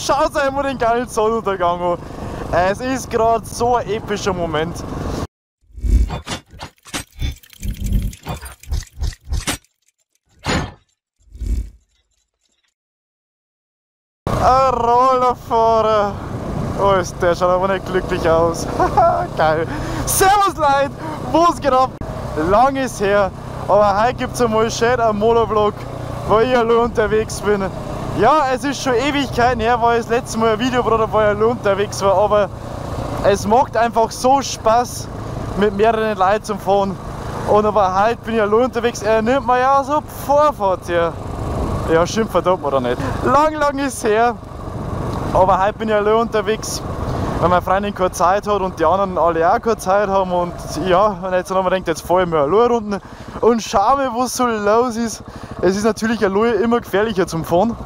Schaut euch mal den geilen Sonnenuntergang an. Es ist gerade so ein epischer Moment. Ein Rollerfahrer. Oh, ist der schaut aber nicht glücklich aus. Geil. Servus Leute, was geht ab? Lang ist her, aber heute gibt es einmal schön einen Motovlog, wo ich allein unterwegs bin. Ja, es ist schon Ewigkeiten her, weil ich das letzte Mal ein Video gemacht habe, wo ich allein unterwegs war, aber es macht einfach so Spaß, mit mehreren Leuten zu fahren. Und aber heute bin ich allein unterwegs, er nimmt mir ja so Vorfahrt hier. Ja, schimpfen tut man da nicht. Lang, lang ist her, aber heute bin ich allein unterwegs, weil meine Freundin keine Zeit hat und die anderen alle auch keine Zeit haben. Und ja, und jetzt haben wir gedacht, jetzt fahre ich mal allein runter und schau mal, was so los ist. Es ist natürlich allein immer gefährlicher zum Fahren.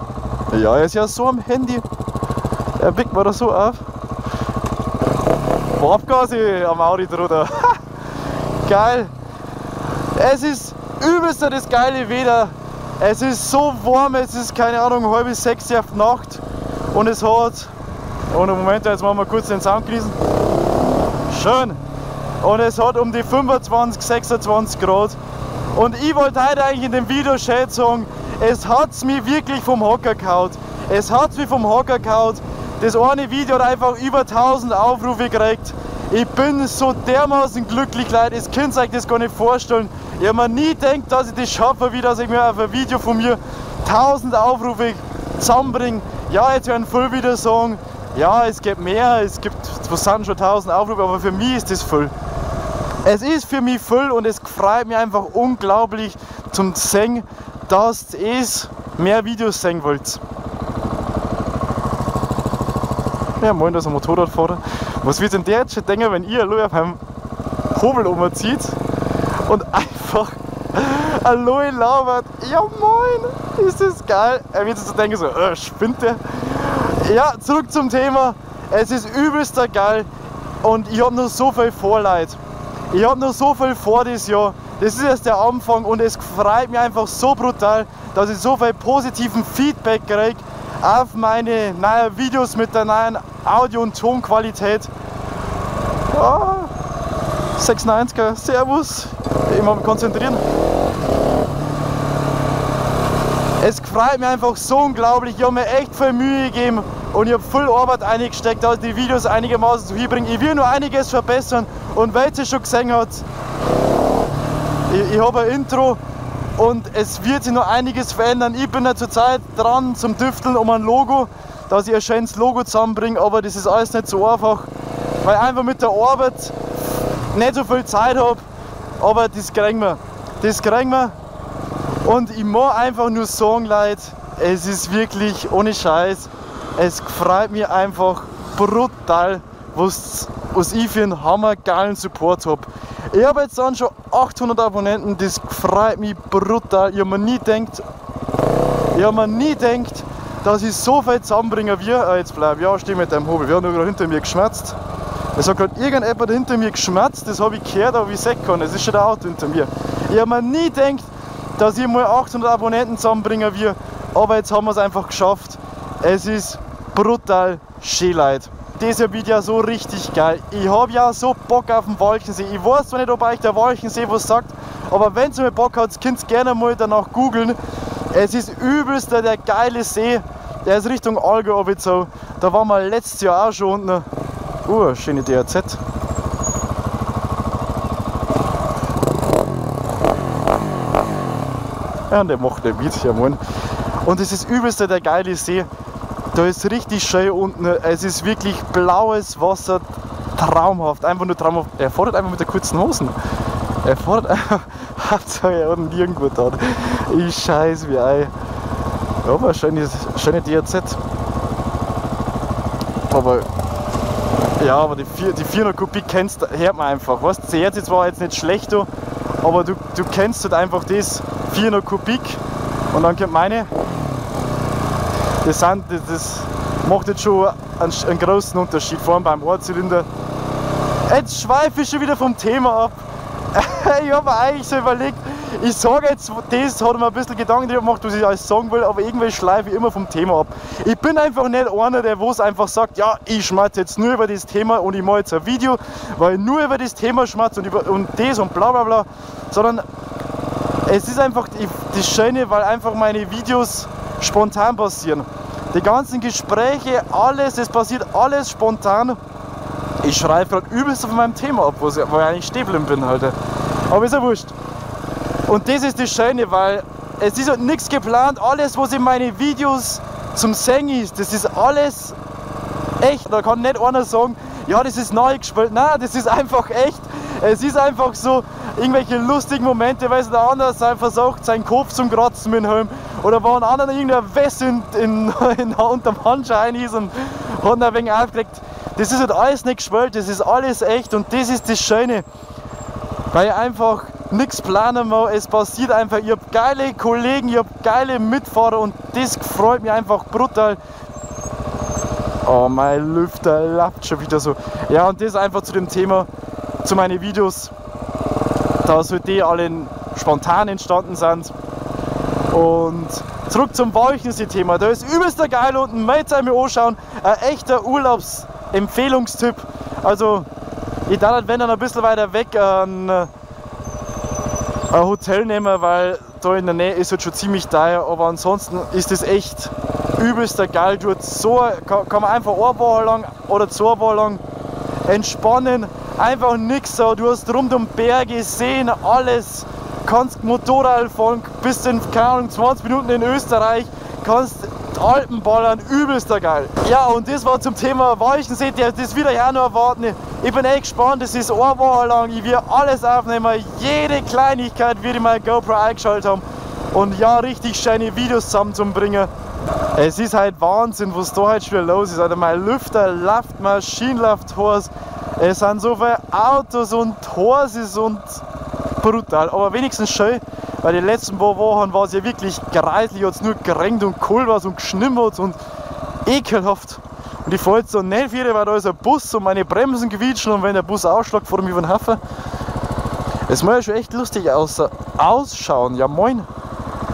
Ja, er ist ja so am Handy. Er weckt mir da so auf. Abgase am Audi drunter. Geil. Es ist übelst das geile Wetter. Es ist so warm, es ist keine Ahnung, 5:30 auf die Nacht. Und es hat. Und im Moment, jetzt machen wir kurz den Sound genießen. Schön. Und es hat um die 25, 26 Grad. Und ich wollte heute eigentlich in dem Video schön sagen, es hat mich wirklich vom Hocker gehauen. Es hat mich vom Hocker gehauen. Das eine Video hat einfach über 1000 Aufrufe gekriegt. Ich bin so dermaßen glücklich, Leute. Das könnt ihr euch das gar nicht vorstellen. Ich habe mir nie gedacht, dass ich das schaffe, wie dass ich mir auf ein Video von mir 1000 Aufrufe zusammenbringe. Ja, jetzt werden viele wieder sagen, ja, es gibt mehr, es gibt, was sind schon 1000 Aufrufe, aber für mich ist das viel. Es ist für mich viel und es freut mich einfach unglaublich zum sehen, dass ihr mehr Videos sehen wollt. Ja, moin, da ist ein Motorradfahrer. Was wird denn der jetzt schon denken, wenn ihr allein auf einem Hobel umzieht und einfach allein labert? Ja moin, ist das geil. Er wird sich so denken, so, spinnt der? Ja, zurück zum Thema. Es ist übelster geil und ich habe noch so viel vor, Leute. Ich habe noch so viel vor dieses Jahr. Das ist erst der Anfang und es freut mich einfach so brutal, dass ich so viel positiven Feedback kriege auf meine neuen Videos mit der neuen Audio- und Tonqualität. Oh, 96er, servus. Immer konzentrieren. Es freut mich einfach so unglaublich. Ich habe mir echt viel Mühe gegeben und ich habe viel Arbeit eingesteckt, dass ich die Videos einigermaßen zu hier bringe. Ich will nur einiges verbessern und weil ihr schon gesehen habt, ich habe ein Intro und es wird sich noch einiges verändern. Ich bin ja zurzeit dran zum Tüfteln um ein Logo, dass ich ein schönes Logo zusammenbringe, aber das ist alles nicht so einfach, weil ich einfach mit der Arbeit nicht so viel Zeit habe, aber das kriegen wir. Das kriegen wir. Und ich muss einfach nur sagen, Leute, es ist wirklich ohne Scheiß, es freut mich einfach brutal, was ich für einen hammergeilen Support habe. Ich habe jetzt dann schon 800 Abonnenten, das freut mich brutal. Ich habe mir nie gedacht, dass ich so viel zusammenbringe wie. Jetzt bleib ich auch stehen mit deinem Hobel. Wir haben gerade hinter mir geschmerzt. Es hat gerade irgendjemand hinter mir geschmerzt, das habe ich gehört, aber ich sehen kann, es ist schon der Auto hinter mir. Ich habe mir nie gedacht, dass ich mal 800 Abonnenten zusammenbringen wir, aber jetzt haben wir es einfach geschafft. Es ist brutal schön, Leute. Das Jahr wird ja so richtig geil. Ich habe ja so Bock auf den Walchensee. Ich weiß zwar nicht, ob euch der Walchensee was sagt, aber wenn ihr mal Bock habt, könnt ihr gerne mal danach googeln. Es ist übelst der geile See. Der ist Richtung Allgäu so. Da waren wir letztes Jahr auch schon unten. Schöne DRZ. Ja, und der macht nicht mit, ja moin. Und es ist übelst der geile See. Da ist richtig schön unten. Es ist wirklich blaues Wasser. Traumhaft, einfach nur traumhaft. Er fährt einfach mit der kurzen Hosen. Er fährt einfach. Hauptsache er hat nirgendwo da. Ich scheiß wie ei. Ja, aber schöne, schöne DRZ. Aber ja, aber die 400 Kubik kennst, hört man einfach. Weißt, die CRZ war jetzt nicht schlecht, aber du kennst halt einfach das 400 Kubik und dann kommt meine. Das macht jetzt schon einen großen Unterschied, vor allem beim Einzylinder. Jetzt schweife ich schon wieder vom Thema ab. Ich habe mir eigentlich so überlegt, Ich sage jetzt, das hat mir ein bisschen Gedanken darüber gemacht, was ich alles sagen will, aber irgendwie schleife ich immer vom Thema ab. Ich bin einfach nicht einer, der wo es einfach sagt, ja, ich schmatze jetzt nur über das Thema und ich mache jetzt ein Video, weil ich nur über das Thema schmatze und das und bla bla bla, sondern es ist einfach das Schöne, weil einfach meine Videos spontan passieren. Die ganzen Gespräche, alles, es passiert alles spontan. Ich schreibe gerade übelst von meinem Thema ab, wo ich eigentlich stehen geblieben bin heute. Aber ist ja wurscht. Und das ist das Schöne, weil es ist halt nichts geplant. Alles, was in meinen Videos zum Singen ist, das ist alles echt. Da kann nicht einer sagen, ja, das ist neu gespielt. Nein, das ist einfach echt. Es ist einfach so, irgendwelche lustigen Momente, weil es der andere versucht, seinen Kopf zum Kratzen mit dem Helm. Oder wo ein anderer irgendein West unterm Handschein ist und hat ihn ein wenig aufgeregt. Das ist halt alles nicht gespielt, das ist alles echt und das ist das Schöne. Weil ich einfach nichts planen muss, es passiert einfach. Ich hab geile Kollegen, ich hab geile Mitfahrer und das freut mich einfach brutal. Oh, mein Lüfter lappt schon wieder so. Ja, und das einfach zu dem Thema, zu meinen Videos, dass halt die alle spontan entstanden sind. Und zurück zum Walchensee-Thema. Da ist übelst geil unten, mögt ihr mir anschauen. Ein echter Urlaubsempfehlungstipp. Also, ich darf halt, wenn dann ein bisschen weiter weg ein Hotel nehmen, weil da in der Nähe ist halt schon ziemlich teuer. Aber ansonsten ist das echt übelst geil. Dort so kann man einfach eine Woche lang oder 2 Wochen lang entspannen. Einfach nix so. Du hast rund um Berge, Seen, alles. Kannst Motorrad fahren, bist in, keine Ahnung, 20 Minuten in Österreich, kannst die Alpen ballern, übelst geil. Ja, und das war zum Thema Walchensee, das wieder ja noch erwarten. Ich bin echt gespannt, das ist eine Woche lang, ich werde alles aufnehmen, jede Kleinigkeit werde ich meine GoPro eingeschaltet haben und ja, richtig schöne Videos zusammenzubringen. Es ist halt Wahnsinn, was da halt schon wieder los ist. Also mein Lüfter läuft, Maschine läuft heiß. Es sind so viele Autos und Horses und brutal, aber wenigstens schön, weil die letzten paar Wochen war es ja wirklich greislich, hat es nur geregnet und kalt war und geschnimmert und ekelhaft. Und ich fahre jetzt so nicht wieder, weil da ist ein Bus und meine Bremsen quietschen und wenn der Bus ausschlägt, fahre ich mich über den Hafen. Es muss ja schon echt lustig ausschauen, ja moin.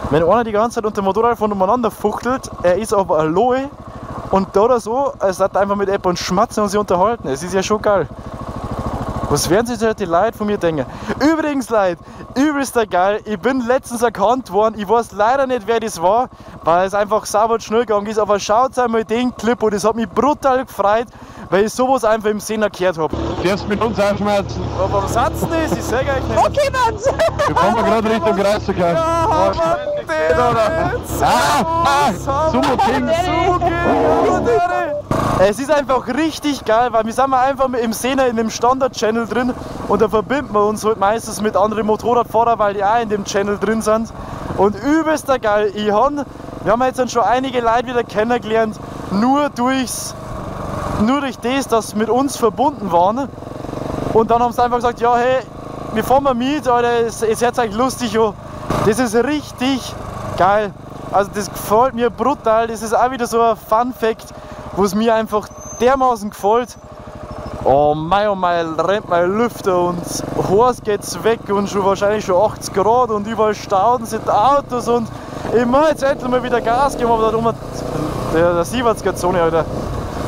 Wenn einer die ganze Zeit unter dem Motorrad von umeinander fuchtelt, er ist aber allein und da oder so, es hat einfach mit jemandem schmatzen und sich unterhalten. Es ist ja schon geil. Was werden sich die Leute von mir denken? Übrigens, Leute, übelster geil, ich bin letztens erkannt worden, ich weiß leider nicht, wer das war, weil es einfach sauber schnell gegangen ist, aber schaut einmal den Clip und das hat mich brutal gefreut, weil ich sowas einfach im Sinn erklärt habe. Darfst mit uns aufschmerzen? Aber was hat's denn das? Ich sag euch nicht. Okay, Mann! Wir fahren gerade Richtung Kreisverkehr. Ja, Sumo King! Sumo King! Es ist einfach richtig geil, weil wir sind einfach im Sehner in dem Standard-Channel drin und da verbinden wir uns halt meistens mit anderen Motorradfahrern, weil die auch in dem Channel drin sind. Und übelster geil, wir haben jetzt schon einige Leute wieder kennengelernt, nur durch das, dass sie mit uns verbunden waren. Und dann haben sie einfach gesagt, ja hey, wir fahren mal mit, Alter, es hört sich lustig an. Das ist richtig geil. Also das gefällt mir brutal, das ist auch wieder so ein Fun-Fact, wo es mir einfach dermaßen gefällt. Oh mei, rennt mein Lüfter und heiß geht's weg und schon wahrscheinlich schon 80 Grad und überall stauen sind Autos und ich muss jetzt endlich mal wieder Gas geben, aber da oben, der Sievertsgazone, Alter,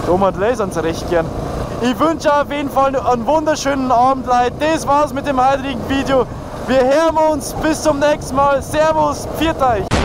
da oben hat lasern sie recht gern. Ich wünsche auf jeden Fall einen wunderschönen Abend, Leute. Das war's mit dem heutigen Video. Wir hören uns, bis zum nächsten Mal. Servus, pfiat euch!